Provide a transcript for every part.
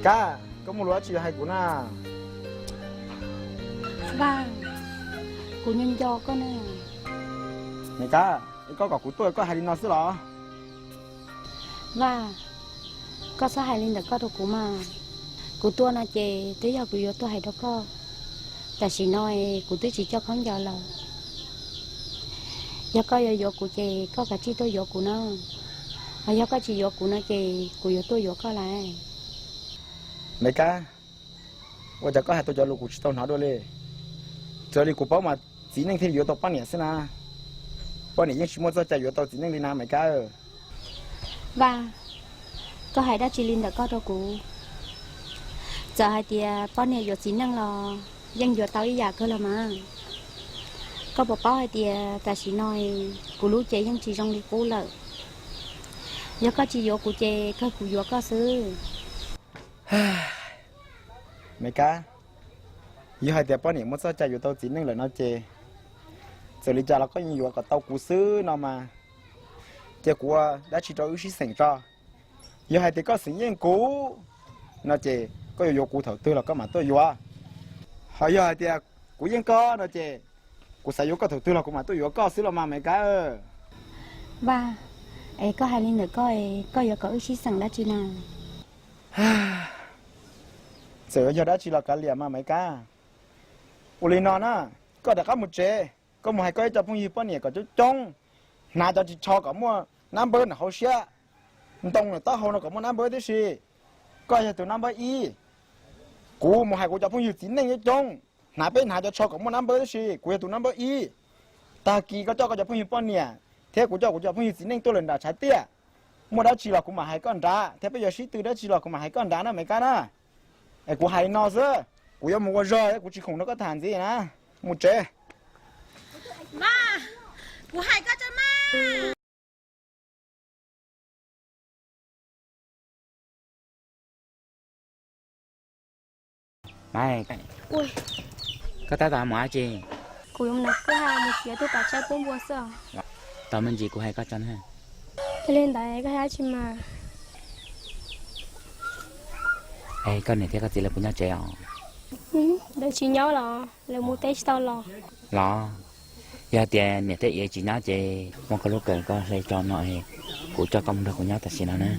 Kab, koj muaj lus dab tsi los hais kuv na? Vaj, kuv nco nco koj na. Me Kab, es koj kom kuv tuaj koj hais li no xwb los? Vaj, koj txhob hais li ntawm koj rau kuv mas. Kuv tuaj no ces twb yog kuv yuav tuaj hais rau koj. Tam sim no kuv twb tsis coj khaub ncaws lawm. Yog koj yuav yuav kuv ces koj kav tsij tuaj yuav kuv na. Ho yog koj tsis yuav kuv no ces kuv yuav tuaj yuav koj lawm. Me Kab, ua cas koj hais tau cov lus kuv tsis tau hnov dua li? Txawm li kuv paub mas txiv neej thiaj li yuav tau poj niam xwb na. Poj niam yeej tsis muaj txoj cai yuav tau txiv neej li na Me Kab. Vaj, koj hais dab tsi li ntawm koj rau kuv? Txawm hais tias poj niam yuav txiv neej los yeej yuav tau ib yam kawg los mas. Koj puas paub hais tias tam sim no kuv lub cev yeej tsis zoo li qub lawm. Yog koj tsis yuav kuv ces kawg kuv yuav koj xwb. Me Kab, yog hais tias poj niam muaj txoj cai yuav tau txiv neej lawm no ces txawm li cas los koj yeej yuav kom tau kuv xwb no mas. Cia kuv ua dab tsi rau wb sib xeem tso. Yog hais tias koj xeem yeej kuv no ces koj yuav yuav kuv thaum twg los koj mam tuaj yuav. Ho yog hais tias kuv yeej koj no ces kuv xav yuav koj thaum twg los kuv mam tuaj yuav koj xwb los mas Me Kab. Vaj, es koj hais li ntawm koj, koj yuav kom wb sib xeem dab tsi na? Txawm yog dab tsi los kav liam mas Me Kab. Ua li no na, koj rov qab mus tsev, koj mus hais koj ib co phooj ywg poj niam kom coob coob, hnav cov ris tsho kom muaj nab npawb nram hauv siab, ntoo nram taub hau no kom muaj nab npawb tib si. Koj yog tus nab npawb ib. Kuv mus hais kuv cov phooj ywg txiv neej coob coob, hnav peb hnav cov tsho kom muaj nab npawb tib si, kuv yog tus nab npawb ib. Tag kis koj coj koj cov phooj ywg poj niam thiab kuv coj kuv cov phooj ywg txiv neej tuaj lawm nram tshav tiaj. Muaj dab tsi los kuv mam hais koj nrad, thiab peb yuav sib tw dab tsi los kuv mam hais koj nrad na Me Kab na. Es kuv hais no xwb, kuv yuav mus ua zog, kuv tsis khoom nrog koj tham ntxiv na. Mus tsev. Mas, kuv hais koj tso mas. Koj tab tom mus dab tsi? Kuv yuav mus nram kwj ha mus txiav tej kav tsawb pub npua xwb. Tos me ntsis kuv hais koj tso na. Yog li ntawd koj hais dab tsi mas? Es koj niam thiab koj txiv lawv puas nyob tsev os? Lawv tsis nyob los, lawv mus teb tsis tau los. Los, yog tias niam thiab txiv tsis nyob ces muab koj lub kawm koj hle tso no, kuv coj koj mus nrog kuv nyob tam sim no na.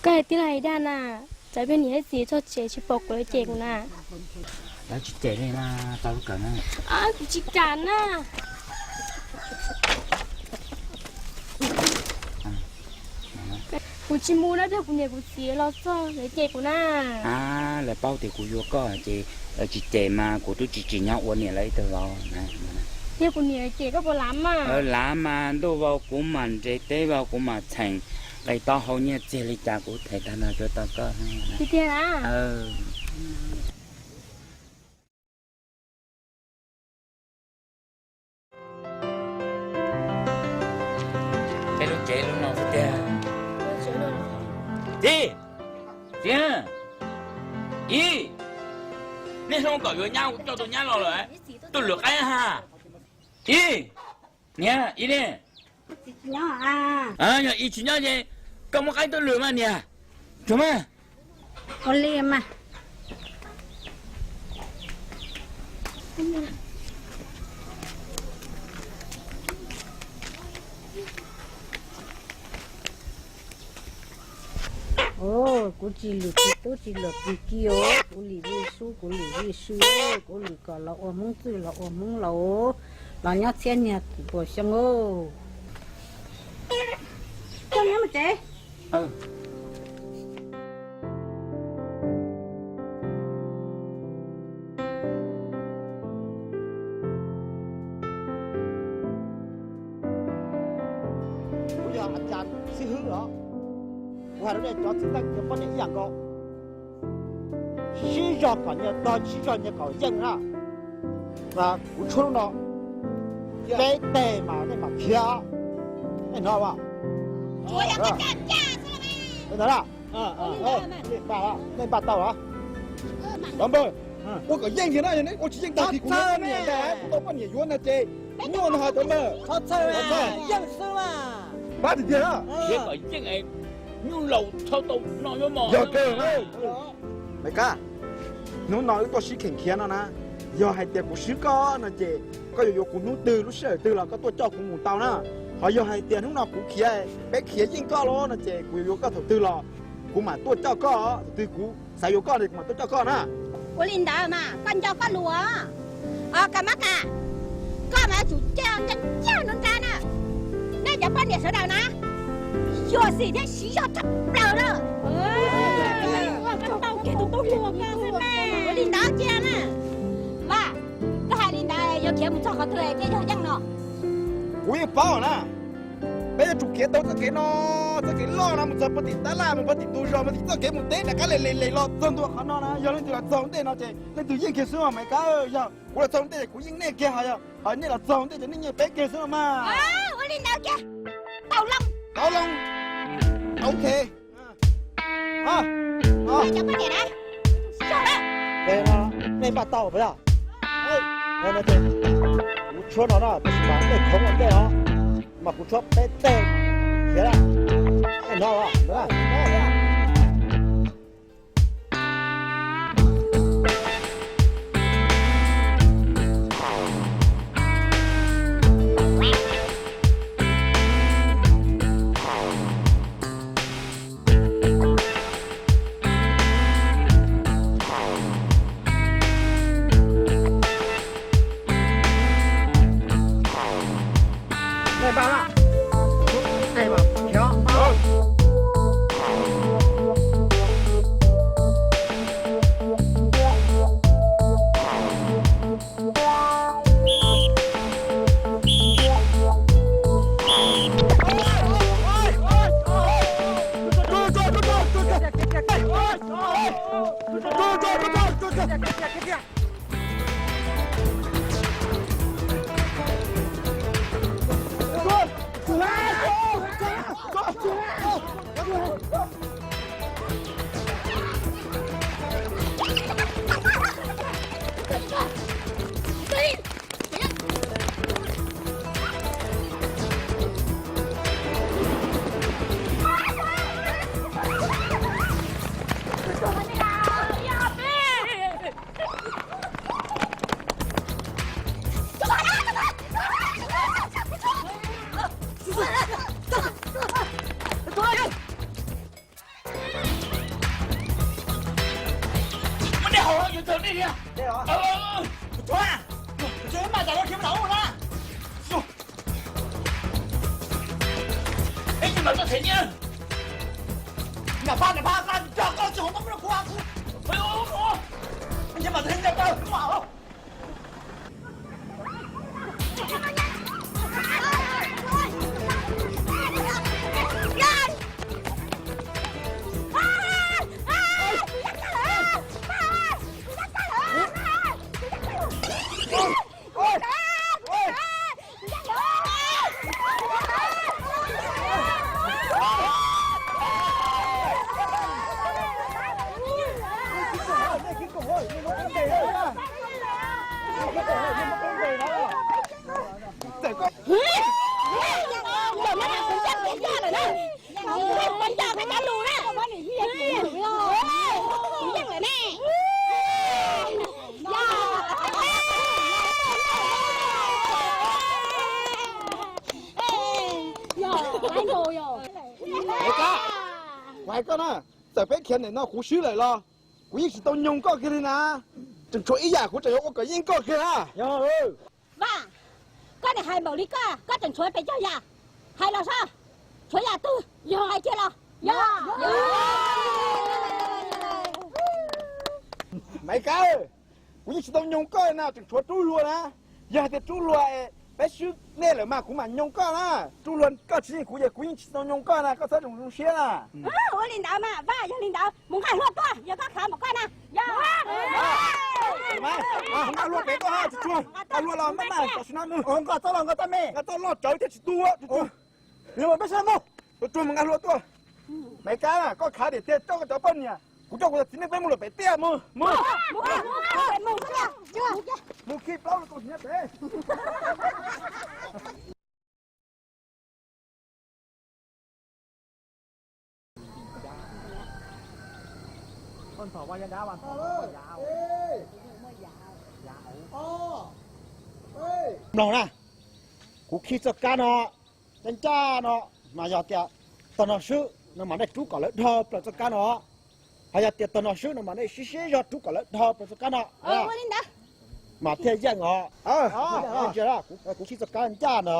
Koj hais tib los hais dag na, tsam peb niam thiab txiv txog tsev tsis pom kuv lawv cem kuv na. Lawv tsis cem li mas tau lub kawm na. Kuv tsis kam na. Kuv tsis mus na, kuv niam kuv txiv los txog lawv cem kuv na. Lawv paub tias kuv yuav koj ces lawv tsis cem mas kuv twb tsis tsim nyog ua niam lawv ib tug los. Yog kuv niam cem koj puas lav mas? Lav mas ntuj vau kuv mam nres teb vau kuv mam txheem qe taub hau nyiaj txiag li cas kuv them tag nrho rau tau koj. Tiag tiag na? Peb lub tsev lub no xwb tiag. Txiv, txiv, ib, nej hlob kom yuav nyab kuv coj tus nyab los lawm, tuaj lwm qaib ha. Ib, niam, ib ne. Yog ib tsis nyob ces koj muab qaib tuaj lwm mas niam. Tsuag mas. Kuv tsis lwm tsis tub tsis lwm tsis ki os, kuv lwm vij sub kuv lwm vij sub, kuv lwm kom los ua Hmoob txwj los ua Hmoob laus, los nyob txhiab niag puas xyoo os. Koj nyob mus tsev. Kuv yog a cas xib hwb os, kuv hais rau nej cov txiv neej cov poj niam ib yam nkaus, sib zog kom nyias tog, sib zog nyias kom yeej na. Kuv tshuab lub no peb teg mas nej mam khiav, nej hnov mas. Nej npaj tau los? Cov npawg, ua kom yeej kiag na, yog nej ua tsis yeej tag kis kuv yuav poj niam ntag, kuv tau poj niam yuav na ces nyuaj no cov npawg. Pab tiag tiag na. Nyuj laus txhob tau no yog kawg. Maiv Kab, hnub no wb tuaj sib kheem khiav no na, yog hais tias kuv swb koj no ces koj yuav yuav kuv hnub twg lub sij hawm twg los koj tuaj coj kuv mus tau na. Ho yog hais tias hnub no kuv khiav, peb khiav yeej koj los no ces kuv yuav yuav koj thaum twg los kuv mam tuaj coj koj, thaum twg kuv xav yuav koj kuv mam tuaj coj koj na. Ua li ntawd mas koj nco koj lus. Os Kas Mab Kas, koj mas yuav tsum coj caj cag nruab nrab na. Nej cov poj niam sawv daws na, xyuam xim thiab siv zog tshaj plaws na. Ua li ntawd cia na. Vaj, koj hais li ntawd yog khiav mus txog qhov twg thiaj yog yeej no? Kuv yeej paub na. Peb yuav tsum khiav tau txoj kev no, txoj kev loj no mus txog puag tim tab laj, mus puag tim tus zos, mus tim txoj kev mus teb rov qab les les los txog ntua qhov no na. Yog leej twg los txog ntej no ces leej twg yeej kiag xwb mas Maiv Kab. Yog kuv los txog ntej ces kuv yeej nej kiag, ho yog nej los txog ntej ces nej yeej peb kiag xwb no mas. Ua li ntawd kiag. Tau loo. Tau loo. Ok. Nej npaj tau puas yog? Kuv tshuab no na, tab sis mas nej khoov ua ntej os, mas kuv tshuab peb teg khiav na. Nej hnov os. Muab nej hauv yuav txog nej tiag. Tus tshuab, tus tshuab maj tas lawv khiav mus nram ub na. Peb tsis mam tuaj them nyiaj. Nram phab, nram phab, nram phab, koj tsis hauv tau muab rau kuv. Peb tsis mam tuaj them nyiaj koj. Ntawm no kuv ncaj tiag tiag lawm na. Kuv ncaj tiag tiag lus na. Kuv yeej lawm ne. Kuv hais koj na, txawm peb khiav ntawm no kuv swb lawm los kuv yeej tsis tau nyoog koj kiag li na. Tseem tshuav ib yam kuv tseem yuav ua kom yeej koj kiag na. Vaj, koj niam hais npaum li koj, koj tseem tshuav pes tsawg yam? Hais los saib, tshuav yam twg? Yog hais kiag los? Yog. Maiv Kab, kuv yeej tsis tau nyoog koj na, tseem tshuav Rub Hlua na. Yog hais tias Rub Hlua es peb swb nej lawm mas kuv mam nyoog koj na. Rub Hlua koj tsis yeej kuv ces kuv yeej tsis tau nyoog koj na, koj txhob zoo zoo siab na. Ua li ntawd mas Vaj, yog li ntawd mus nqa Hlua tuaj, yog koj khav npaum koj na. Nqa Hlua pem tuaj, tsis tsuag, nqa Hlua los maj maj, tam sim no nws nkoj txob los nkoj tab me, nkoj txob loj tsawv thiab tsis tu, tsis tsuag. Peb sawv daws mus, tsuag mus nqa Hlua tuaj. Maiv Kab, koj khav tiag tiag, coj koj cov poj niam, kuv coj kuv cov txiv neej peb mus lawm pem tiaj, mus, mus. Mus khi plaub rau tus hniav pem. Mloog na, kuv khi txoj kab no, ncaj ncaj no, mas yog tias tog no swb no mas nej rub kom lawv dhau plaws txoj kab no. Hos yog tias tog no swb no mas nej sib sib zog rub kom lawv dhau plaws txoj kab no, mas thiaj yeej os. Kuv khi txoj kab ncaj ntawd.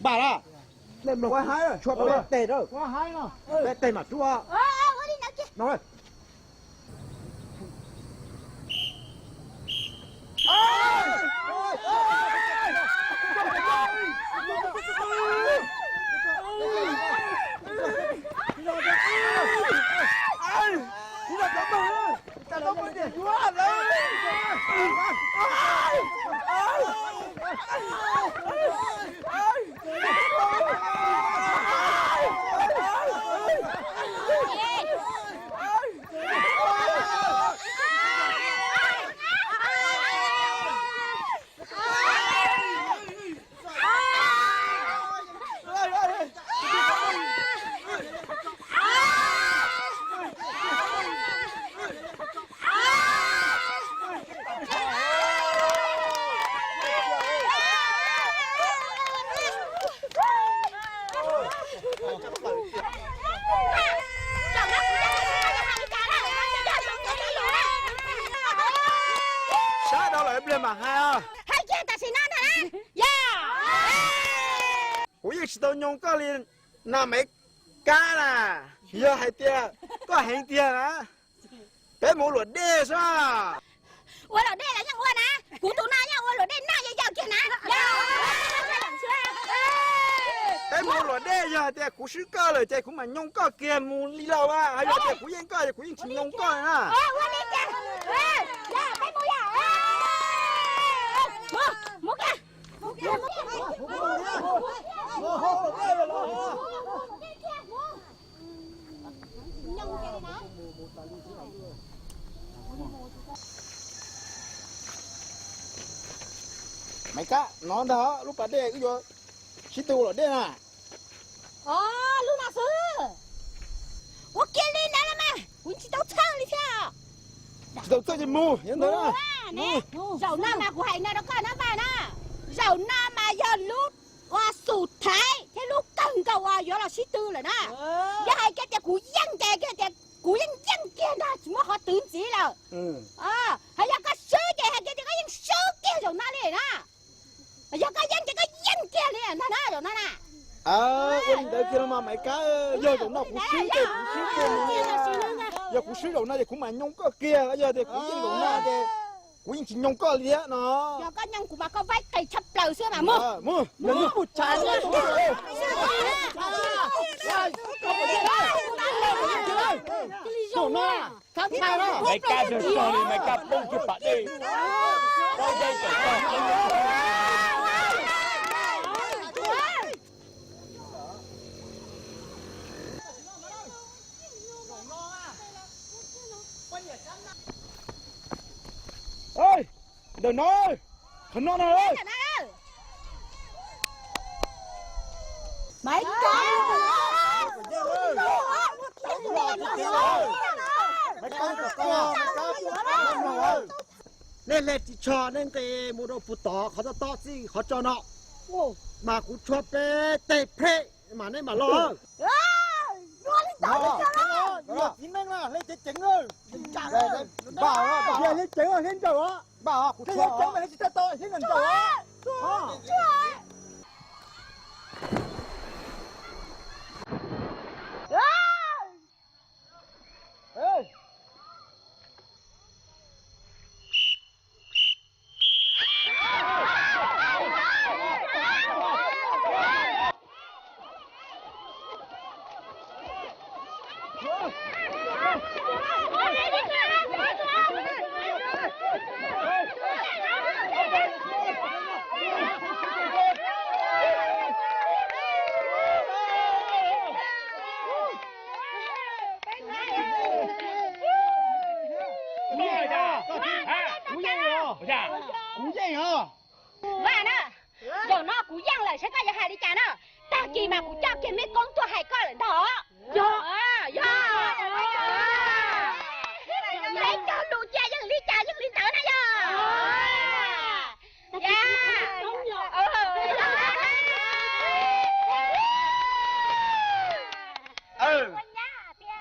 Npaj na, nej mloog, tshuav peb teg, peb teg mam rub. Sab dhau lawm ib pliag mam hais os. Kuv yeej tsis tau nyoo koj li na, Maiv Kab na. Yog hais tias koj heev tiag na, peb mus ua luam dej xwb. Ua luam dej los yeej ua na, kuv tus no yeej ua luam dej noj yau yau kiag na. Peb mus ua luam dej, yog hais tias kuv swb koj lawm ces kuv mam nyoo koj kiag mus li laus a. Hos yog tias kuv yeej koj ces kuv yeej tsis nyoo koj na. Maiv Kab, no ntag lub pas dej wb yuav sib tw ua luam dej na. Os, lub no xwb. Ua kiag li ntawd los mas kuv tsis tau txhawj li thiab. Tsis tau txhawj ces mus, yog ntawd na. Zaum no mas kuv hais no rau koj na Npaj na, zaum no mas yog lub uas xum thaiv thiab lub kawg nkaus uas yuav los sib tw lawm na. Yog hais kiag tias kuv yeej ces kiag tias kuv yeej yeej kiag ntag, tsis muaj qhov twv ntxiv lawm. Hos yog koj swb ces hais kiag tias koj yeej swb kiag zaum no li na. Yog koj yeej ces koj yeej kiag li ntag na zaum no na. Ua li ntawd kiag los mas Maiv Kab, yog zaum no kuv swb ces kuv swb kiag mus li. Yog kuv swb zaum no ces kuv mam nyoo koj kiag, yog tias kuv yeej zaum no ces kuv yeej tsis nyoo koj li thiab no. Yog koj nyoo kuv mas koj vaib qis tshaj plaws xwb mas mus. Maiv Kab tsaug tsaug li, Maiv Kab poob kiag pas dej, pob zeb tawm tag. Ntawm no, qhov no no. Nej hle ris tsho, nej nqis mus rau puag tod qhov tob tob txij qhov tso no, mas kuv tshuab peb teg phem mas nej mam los. Yog txiv neej na, hle ceev ceev, hle ceev hle ntsaum os. Hle ceev mas hle tsis tau, hle ntsaum os. Kuv yeej os. Vaj na, zaum no kuv yeej lawm, saib koj yuav hais li cas na. Tag kis mas kuv coj kiag meb koob tuaj hais koj lawm ntag. Yog, yog,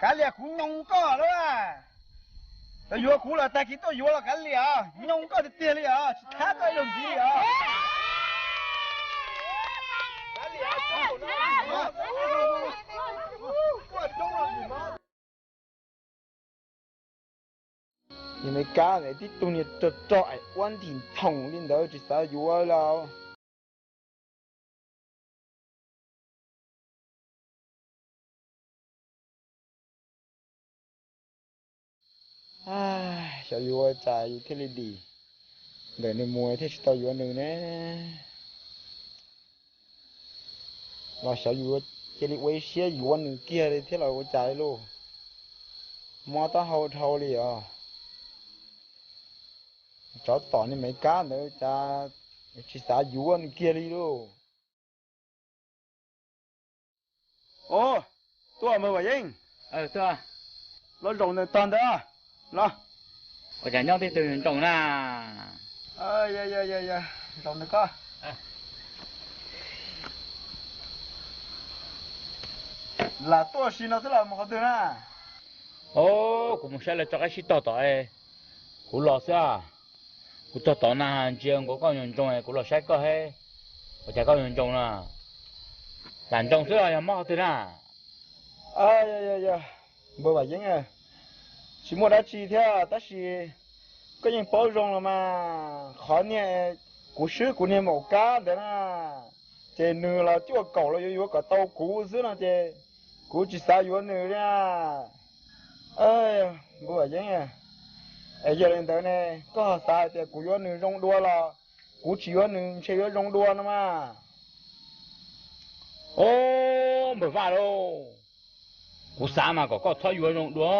Kav liam, kuv nyoo koj lawm. Cov yuav kuv los tag kis tuaj yuav los kav liam, nyoo koj tiag tiag li os, tsis thab koj ib zaug ntxiv li os. Niag Maiv Kab ntawd tib tug niag rog rog es ua ntim nthoom li ntawd tsis xav yuav los. Xyov yuav ua cas thiaj li dim ntawm nws mus thiaj tsis tau yuav nws ne. Los xyov yus cia li ua ib siab yuav nws kiag li thiab los ua cas li lauj. Mob taub hau dhau li os. Tsov tom niag Maiv Kab ntawd cas tsis xav yuav nws kiag li lauj. Ua, tuaj npawg Vam Yeeb, los zaum ntawm tog ntawd los. Ua cas nyob tib tug zoo na. Zaum ntawm koj. Lam tuaj si no xwb los mus qhov twg na? Os, kuv mus saib lawv tso qaib sib tog tom, kuv los xwb. Kuv tog tom na, ntsia nkaus koj nyoos ntsoos, kuv los saib koj he. Ua cas koj nyoos ntsoos na? Lam ntsoos xwb los yog mob qhov twg na? Npawg Vam Yeeb, tsis muaj dab tsi thiab tab sis koj yeej paub zoo los mas, qhov niag kuv swb kuv niag maum kab ntawd na, ces nws los cuaj kaum los yuav yuav kom tau kuv xwb no ces kuv tsis xav yuav nws li. Npawg Vam Yeeb, es yog li ntawd ne, koj ho xav hais tias kuv yuav nws zoo dua los kuv tsis yuav nws ntshe yuav zoo dua no mas? Os, npawg Vaj lauj, kuv xav mas kom koj txhob yuav zoo dua.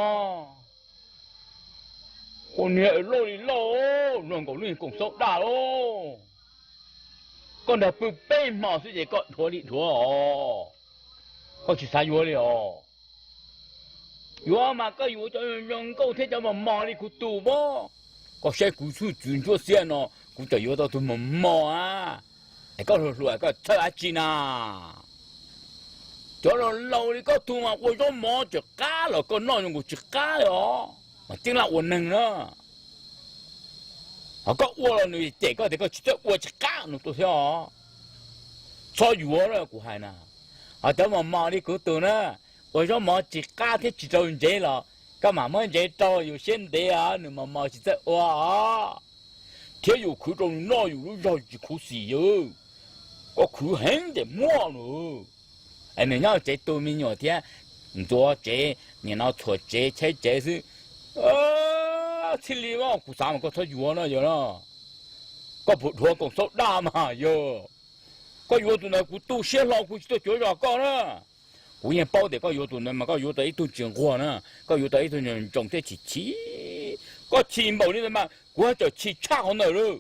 Ua niag loj li loj, luag nkaus lub koom xaub daj lauj. Koj nrog pw peb hmo xwb ces koj dhuav li dhuav os. Koj tsis xav yuav li os. Yuav mas koj yuav cov zoo nkauj thiab cov mos mos li kuv tus pob. Koj saib kuv txhub txwv ntsuab xiab no, kuv tseem yuav tau tus mos mos a. Es koj hluas hluas koj txhawj dab tsi na? Cov laus laus li koj tus mas ua zaub mov tsis qab los koj noj zoo nkaus tsis qab li os, mas tseeb laj ua neeg na. Ho koj ua los nws cem koj tias koj tsis txawj ua tsis qab nws tuaj thiab os. Txhob yuav na kuv hais na. Ho cov mos mos li kuv tus na, ua zaub mov tsis qab thiab tsis rau ntsev los koj mam muab ntsev rau yus siab ntev os, nws mos mos tsis txawj ua os. Thiab yus khwv rau nws noj yus lub zog tsis khuv xim yawg. Koj khwv heev ces muaj nws. Es nws nyob tsev tu me nyuam thiab ntxuav tsev, nim no txhuam tsev cheb tsev xwb. Txhij li kuv xav mas koj txhob yuav no yog no. Koj puas dhuav koom xaub daj mas yog. Koj yuav tus ntawd kuv tu siab hlo kuv tsis tuaj cuav zos koj na. Kuv yeej paub tias koj yuav tus ntawd mas koj yuav tau ib tug tsis nquag na, koj yuav tau ib tug nyoos ntsoos thiab chim chim. Koj chim npaum li ntawd mas kuv tseem chim tshaj qhov ntawd lawm.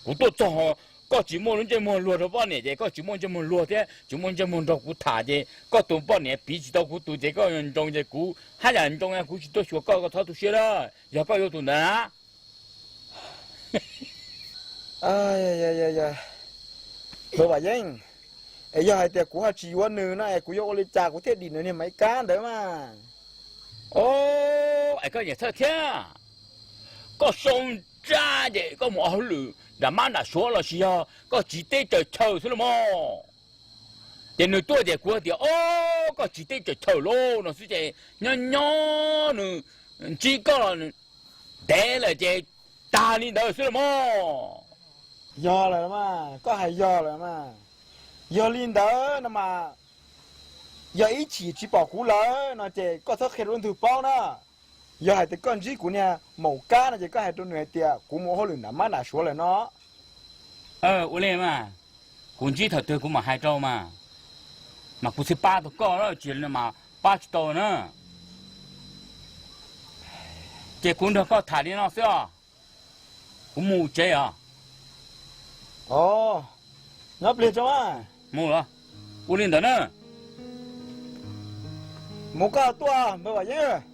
Kuv tuaj txog koj tsis muaj lub ntsej muag luag rau poj niam ces koj tsis muaj ntsej muag luag thiab tsis muaj ntsej muag nrog kuv tham ces koj tus poj niam piv tsis tau kuv tus ces koj nyoos ntsoos ces kuv haj yam ntsoos kuv tsis tuaj xyuas koj, koj txhob tu siab na, yog koj yuav tus ntawd na. Npawg Vam Yeeb, es yog hais tias kuv ho tsis yuav nws no es kuv yuav ua li cas kuv thiaj dim nws niag Maiv Kab ntawd mas? Os, es koj niam txhawj thiab. Koj sau ntsaj ces koj mus ua hauj lwm nram mab nram suav los sis yog koj tsiv teb tsaws chaw xwb los mas. Ces nws tuaj ces kuv tias, Os, koj tsiv teb tsaws chaw lauj no xwb ces nyob nyob nws ntsib koj los ntev lawm ces tag li ntawd xwb los mas. Yog lawm mas, koj hais yog lawm mas. Yog li ntawd no mas, yog ib chim tsis pom kuv lawm no ces koj txhob qhia rau leej twg paub na. Yog hais tias koj ntsib kuv niag maum kab no ces koj hais rau nws hais tias kuv mus ua hauj lwm nram mab nram suav lawm no. Ua li mas, kuv ntsib thaum twg kuv mam hais rau mas. Mas kuv thiaj pab tau koj, tsis li no mas pab tsis tau na. Ces kuv nrog koj tham li no xwb os. Kuv mus tsev os. Os, nyob pliag tso mas. Mus los. Ua li ntawd na. Mus koj tuaj npawg Vam Yeeb.